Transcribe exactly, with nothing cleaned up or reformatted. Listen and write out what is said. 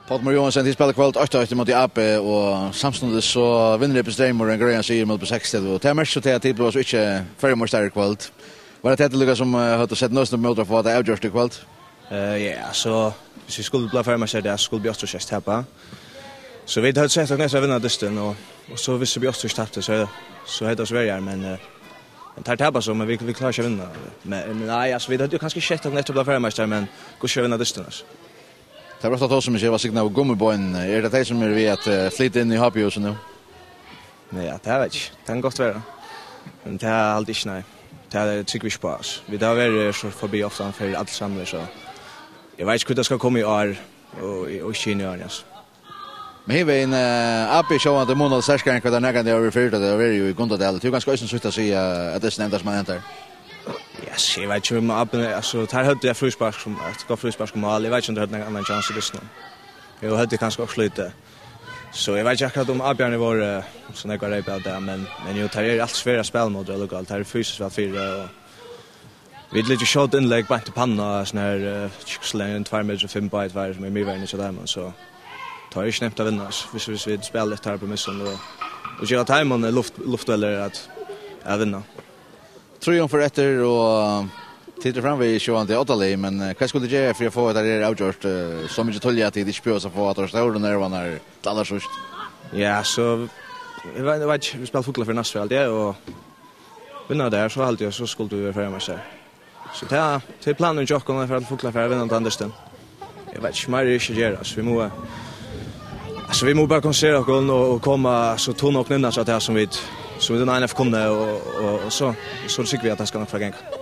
Páll Marie Johansen, tit spæla í kvøld átta eitt ímóti A B, og samstundis so vinnur Ibbi Streymur ein greiðan sigur móti B seksogtretivu. Og tað merkir so, at tit blíva so ikki føroyameistarar í kvøld. Var tað tað, tit líka sum, eh, høvdu sett nøsina upp móti at fáa tað avgjørt í kvøld? Eh, ja, so, hvis vi skulle blíva føroyameistarar, ja, so skuldu vit átta og hálvfjerðs tapa. So vit høvdu sett okkum eftir at vinna dystin, og, og so, hvis vit átta og hálvfjerðs taptu, so, so hevði tað verið verri, men, eh, men teir tapa so, men vit, vit klára ikki at vinna. Men, men nei, altso, vit høvdu kanska sett okkum eftir at blíva føroyameistarar, men gudskjelov vinna dystin, altso. Tað er ofta tað sum eg sigi, var signað av gummibein. Er tað tey sum eru við at, eh, flyta inn í H B-húsið nú? Nei, ja, tað veit eg ikki. Tað kann gott vera. Men tað haldi eg ikki, nei. Tað trúgvi eg ikki uppá, altso. Vit hava verið so forbi ofta fyri allar samlingar, so eg veit ikki, hvat tað skal koma í ár, og, og ikki í ár, altso. Men hinvegin, eh, A B sjálvandi munaliga sterkari enn hvat tað nakrantíð hevur verið fyrr, tá tey hava verið í Gundadali. Tað er kanska eisini sítt at siga, at dystin endar sum hann endar. Ja, so eg veit ikki um A B, altso, teir høvdu eitt fríspark sum, eitt gott fríspark um mál. Eg veit ikki um teir høvdu nakran annan chance í dystinum. Jú, høvdu kanska okkurt lítið. So eg veit ikki akkurát um A B-arnir vóru, eh, so nógv at reypa av tað, men, men jú, teir eru altíð sværir at spæla móti allíkavæl. Teir eru fysiskt væl fyri, og vit leggja skjót innlegg beint í pannu á sovorðnar, eh, ikki so langt, tvær metrar og fimm báðir tveir, sum eru í miðverðini hjá teimum, so tað er ikki nemt at vinna, altso, hvis, hvis vit spæla eftir teirra premissum, og, og geva teimum, eh, luft, luftduellir at, at vinna. Triumfur eftir, og tit eru framvegis sjálvandi oddalið, men, eh, hvat skuldi tit gera fyri at fáa hetta her avgjørt, eh, so mikið tíðliga, at tit ikki behøva at fáa teir stóru nervarnar til allarsíðst? Ja, so, eg veit, eg veit ikki, vit spæla Fuglafjørð næstu ferð, haldi eg, og vinna tað her, so haldi eg, so skuldu vit verið føroyameistarar. So tað, tað er planurin hjá okkum, at fara til Fuglafjarðar og vinna tann dystin. Eg veit ikki, meira er ikki at gera, altso, vit mugu, altso, vit mugu bara konsentrera okkum og, og koma so tunn og knynna seg til tað sum vit, sum vit einaferð kunnu, og, og, og so, so trúgvi eg, at tað skal nokk fara at ganga.